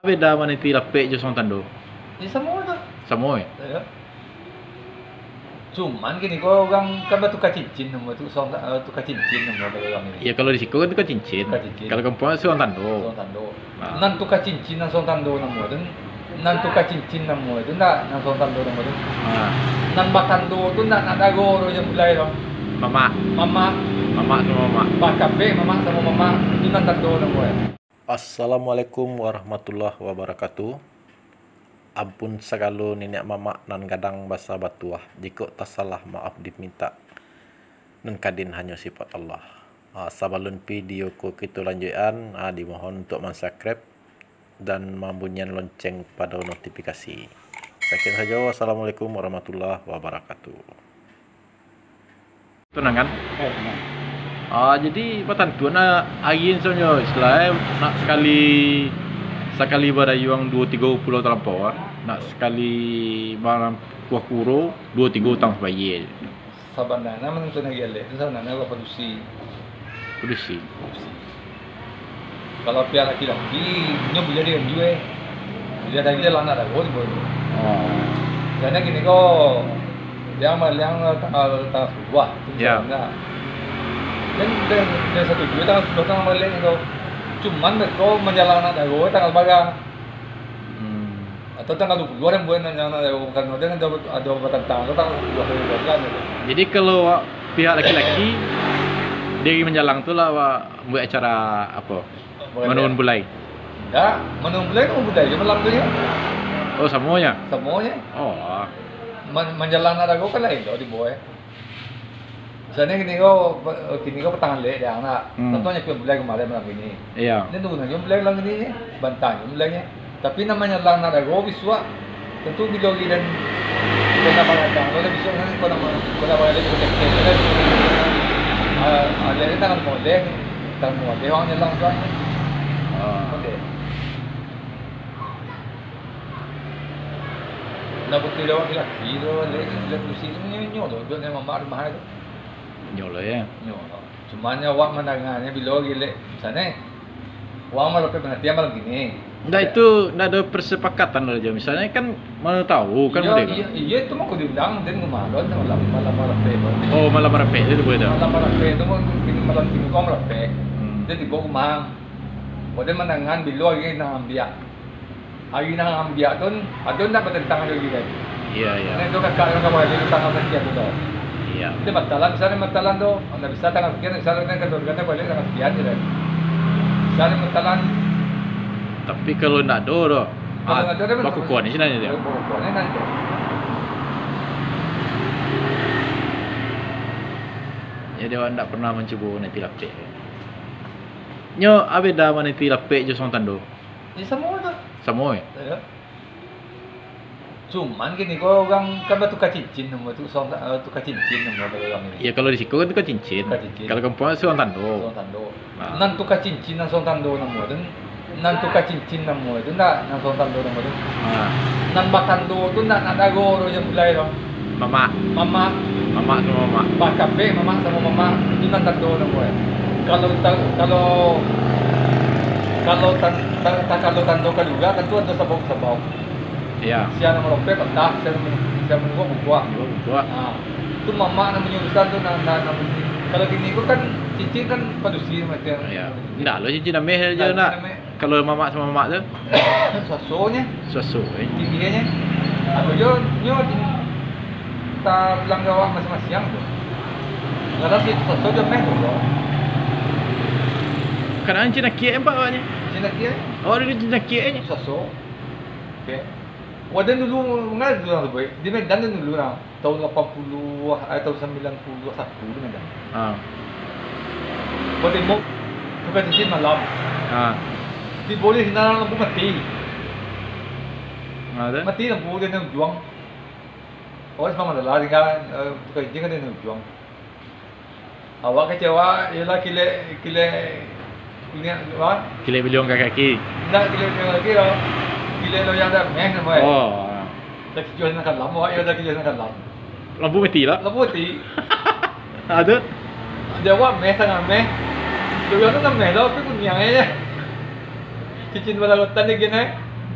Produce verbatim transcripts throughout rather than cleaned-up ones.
Beda maniti lapek jo suang tando? Ya, samo tu. Samo, eh? Ya. Cuman kini ko urang kan batuka cincin namo tu, suang ta-, eh, tuka cincin namo kalau urang ini. Ya, kalau di siko kan tuka cincin. Tuka cincin. Kalau kampuang suang tando. Suang tando. Ah. Nan tuka cincin, nan suang tando namo tu, nan tuka cincin namo tu ndak, nan suang tando namo tu. Ah. Nan batando tu ndak, ndak ado doh jan bulai tu. Mamak. Mamak. Mamak samo mamak. Bacapek mamak samo mamak, itu nan tando namo tu. Assalamualaikum warahmatullahi wabarakatuh. Ampun sagalo niniak mamak nan gadang basa batuah, jikok tasalah maaf dimintak, nan kadin hanyo sifat Allah. Ah, sabalun video ko kito lanjuikan, ah, dimohon untuak mansubscribe dan mambunyian lonceng pado notifikasi. Sakian sajo, wassalamualaikum warahmatullahi wabarakatuh. Tunang kan? Eh, tunang. Ah, jadi batantu nak agiah sajo, istilahnyo nak sakali, sakali badayuang duo tigo pulau talampau, ah. Nak sakali malam kuah kuro, duo tigo utang sabayia. Sabananyo manantuan agiah alek tu sabananyo urang padusi. Padusi. Padusi. Kalau pihak laki-laki, inyo buliah diganjua, eh. Buliah tadi dalam anak daro tibo tu. Oh. Karano kini ko, yang maliang tanggal, tanggal sapuluah tu. Ya. Misalnyo. Dan, dan, dan satuju tanggal sapuluah tanggal baliak tu. Cuman beko manjalang anak daro tanggal bara. Hmm. Atau tanggal duo puluah den buek nan, nan, nan, karano den ado, ado batantang tu tanggal duo puluah hari bulan tu. Jadi, kalau pihak laki-laki, dari manjalang tu lah, awak buek acara apo? Buek. Manuhun bulai? Indak, manuhun bulai tu bulai je malam tu je. Oh, samonyo? Samonyo. Oh. Man-, manjalang anak daro kan lain tu dibuek. Misalnyo kini ko, kini ko patang alek dek ang nak. Hmm. Contohnyo, pia bulai kamarin malam kini. Iyo. Ni turun ajo bulai malam kini, bantang ajo bulainyo. Tapi nan manyalang nak daro bisuak, tantu bilo agi den, kau nak bagadang, kau nak bisuak kan, kau nak ma-, kau nak bagadang, kau nak cek, kan. Ah, alek ni tangan moleh, tangan moleh urang nyalang tu, ah. Ah. Moleh. Lah, batua dek awak laki-laki tu, lek, lek kursi tu, nyo, nyo tu, duduak dalam mamak rumah tu. Nyo lo, yo. Nyo lo. Cuman nyo awak mandanganyo bilo gilek, misalnyo, urang malapek bana tiang malam kini. Ndak, itu ndak ado persepakatan lo jo. Misalnyo kan, mano tau kan. Iyo, model kan. Iyo, iyo, itu mah kau diundang, den malam, malam, malam malapek tu. Oh, malam malapek tu boleh tu. Malam malapek tu, mah kini malam kini kau malapek. Hmm. Den tibo rumah. Kau den mandangan bilo agi nan ambiak. Ari nan ambiak tu, ado ndak batantang jo agi tadi? Iyo, iyo. Nah, itu kakak nan ka baliak tu tanggal sakian tu, doh. Iyo. Itu batalan, misalnyo batalan tu, ndak bisa tanggal sakian, misalnyo kan kantor kan baliak tanggal sakian je, kan. Misalnyo batalan. Tapi kalau ndak ado, doh, kalau ah, ndak ado, dia bakukuan di siko je. Bakukuan di siko. Jadi, awak ndak pernah mancubo maniti lapek. Nyo, a beda maniti lapek jo suang tando? Yo, samo tu. Samo, eh? Iyo. Cuman kini ko urang kan batuka cincin namo tu, suang ta-, eh, tuka cincin namo kalau urang ini. Yo, kalau di siko kan tuka cincin. Tuka cincin. Kalau kampuang suang tando. Suang tando. Nah. Nan tuka cincin, nan suang tando namo tu, nan tuka cincin namo tu ndak, nan suang tando namo tu. Nah. Nan batando tu ndak, ndak ado doh jan bulai tu. Mamak. Mamak. Mamak samo mamak. Bacapek mamak samo mamak. Itu nan tando namo, eh. Kalau ta-, kalau, kalau tan-, ta-, ta-, kalau tando kaluarga, tantu ado sabab-sabab. Iyo. Sia nan malapek patah, sia nan, sia nan bukuak. Bukuak. Ha. Tu mamak nan manyaruahkan tu, nan, nan, nan, kalau kini ko kan cincin kan padusi macam. Iyo. Ndak lo cincin ameh ajo. Ndak, ndak. Cincin ameh. Kalau mamak samo mamak tu? Suasonyo. Suaso, eh. Tingginyo. Atau jo, nyo, tabilang jo awak masiang-masiang tu. Kadang si suaso jo meh tu, bro. Kadang cincin akiak empat awaknyo. Cincin akiak? Oh, ado cincin akiak ni. Suaso. Oke. Wah, den dulu, manga dulu urang sabuik. Di Medan den dulu lah. Tahun lapan puluah, eh, tahun sambilan puluah satu di Medan. Ah. Batembok, tuka cincin malam. Ah. Tibo di sinan lampu mati. Ah, tu? Mati lampu di nan ujuang. Oh, sampai madalah tingga, eh, tuka cincin kan di nan ujuang. Awak kecewa, iyolah kilek, kilek, kilek, apo? Kilek biliong ka kaki. Indak, kilek biliong ka kaki, yo. Kilek loyang dah meh namo, eh. Oh. Dah kicuah nan kalam, awak iyo dah kicuah nan kalam. Lampu mati lah. Lampu mati. Aduh. Jawab meh, satangah meh. Loyang tu kan meh lo, tapi kuniang aja. Cincin balautan dia gini, eh.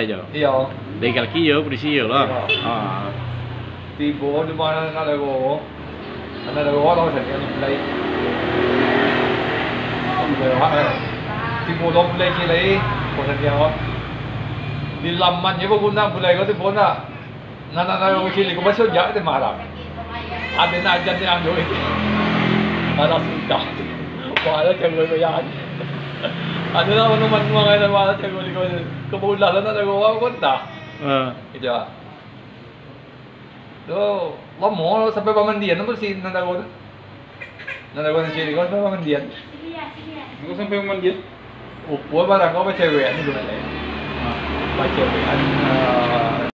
lah jo. Iyo. Dari Kalki yo, polisi yo lah. Iyo. Ha. Tibo di ma nan ado gowo. Nan ado gowo lah, sadiak ni bulai. Bulai awak, eh. Tibo lo bulai ciek lai, ko sadiak awak. Di laman je baguna bulai ko tibo ndak. Nan, nan, nan, ciek ko masih ojak ti marah. Ado nan ajan ti ando. Marah sudah. Wah, ado cewek goyang. Ado lah, mano-mano, wah, ado cewek goyang. Ko baulah lah, nan ado gowo ko dah. Ha. Gitu. Tu, lamo sampai bamandian tu si nan ado gowo tu. Nan ado gowo ciek ko sampai bamandian. Ko sampai bamandian? Upo barang ko bacewekan dulu, eh. Ha. Bacewekan, eh,